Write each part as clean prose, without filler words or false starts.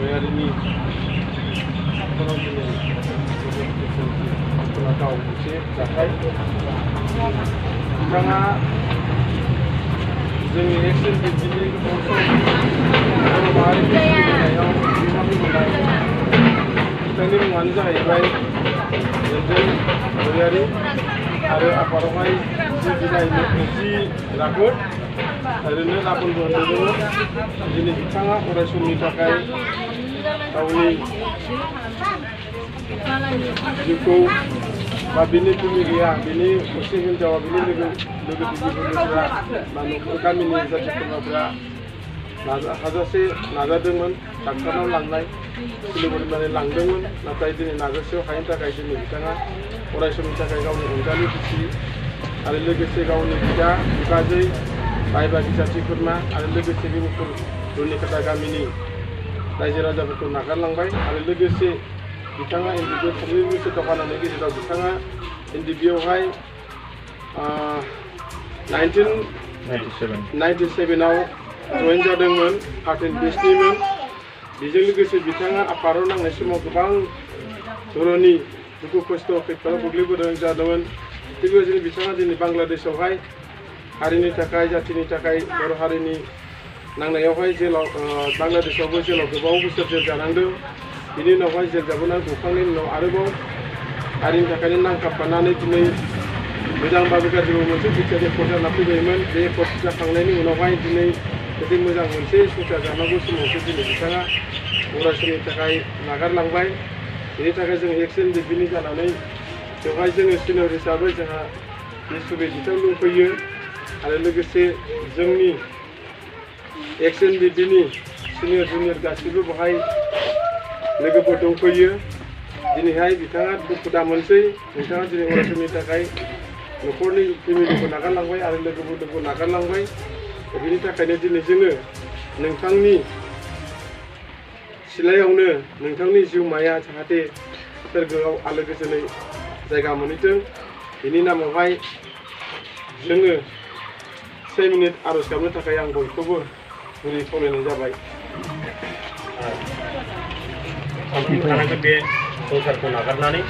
गयारिनि न'खराव दिनै दुखुनांथाव मोनसे जाथाय बिथाङा जोंनि एक्स-एनडिएफबि बर' माहारिनि सिबिनायाव बिहोमा होबोनाय बिथांनि मुङानो जाहैबाय एनजेल गयारि आरो आफादावहाय जि राफोद ओरैनो राफोदबो होनदोंमोन दिनै बिथाङा अराय समनि थाखाय गावनि जिउखौ बा बिनि फेमिलिया बिनि असे हिन्जावा बिनि लोगो दिगिफोरा बा न'खर गामिनि जाथि खुरमाफोरा हाजासे नाजादोंमोन डाक्टारनाव लांनाय सिलिगुरिनिफ्राय लांदोंमोन नाथाय दिनै नाजासेयाव हायैनि थाखाय दिनै बिथाङा अराय समनि थाखाय गावनि अनजालि बिसि आरो लोगोसे गावनि बिदा बिबाजै बाय बाहागि जाथि खुरमा आरो लोगोसे बे मुफुर रुनिकाटा गामिनि रायजो राजाफोरखौ नागारलांबाय आरो लोगोसे बिथाङा एनडिएफबि 3 बोसोर दावगानायनि गेजेराव बिथाङा एनडिएफबियावहाय 1997 आव जयेन जादोंमोन पार्टि बेचनिमोन बेजों लोगोसे बिथाङा आफादाव नांनाय समाव गोबां धरनि दुखु खस्थ' खैफोदाव गोग्लैबोदों जादोंमोन थिग बेबायदिनो बिथाङा दिनै बांलादेशआवहाय हारिनि थाखाय जाथिनि थाखाय बर' हारिनि नांनायावहाय जेलाव बांलादेशआवबो जेलाव गोबाव बोसोर जेल जानांदों बिनि उनावहाय जेल जाबोनानै गखांनायनि उनाव आरोबाव हारिनि थाखायनो नांथाबफानानै दिनै मोजांबाबो गाज्रिबो मोनसे बिटिआरनि पस्ट जाना फैबायमोन बे पस्ट जाखांनायनि उनावहाय दिनै जुदि मोजां मोनसे संसार जानांगौ समावसो दिनै बिथाङा अराय समनि थाखाय नागारलांबाय बेनि थाखाय जों एक्स-एनडिएफबिनि जानानै बेवहाय जोङो सिनियर हिसाबै जोंहा निसुबे बिथां दंफैयो आरो लोगोसे जोंनि एक्स-एनडिएफबिनि सिनियर जुनियर गासिबो बेवहाय लोगोफोर दंफैयो दिनैहाय बिथाङा दुखु दा मोनसै नोंथाङा दिनै अराय समनि थाखाय न'खरनि फेमिलिखौ नागारलांबाय आरो लोगोफोरखौ नागारलांबाय बेनि थाखायनो दिनै जोङो नोंथांनि सिलायावनो नोंथांनि जिउमाया जाहाथे सोरगोआव आलो गोजोनै जायगा मोनहैथों बेनि नामावहाय जोङो 1 मिनिट आर'ज गाबनो थाखाय आं बयखौबो गुरै खावलायनाय जाबाय थानांगोन बे संसारखौ नागारनानै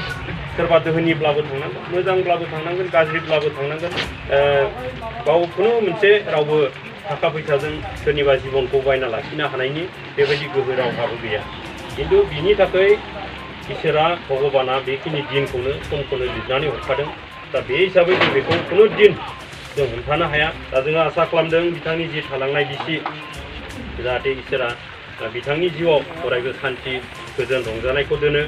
सोरबा दोहोनिब्लाबो थांनांगोन मोजांब्लाबो थांनांगोन गाज्रिब्लाबो थांनांगोन गाव खुनु मोनसे रावबो थाखा फैसाजों सोरनिबा जिबनखौ बायना लाखिनो हानायनि बेबायदि गोहो रावहाबो गैया खिन्थु बिनि थाखाय इसोरा भगबाना बेखिनि दिनखौनो समखौनो लिरनानै हरखादों दा बे हिसाबै जों बेखौ खुनु दिन जों हमथानो हाया दा जोङो आसा खालामदों बिथांनि जि थालांनाय बिसि जाहाथे इसोरा बिथांनि जिउआव अरायबो सान्थि गोजोन रंजानायखौ दोनो।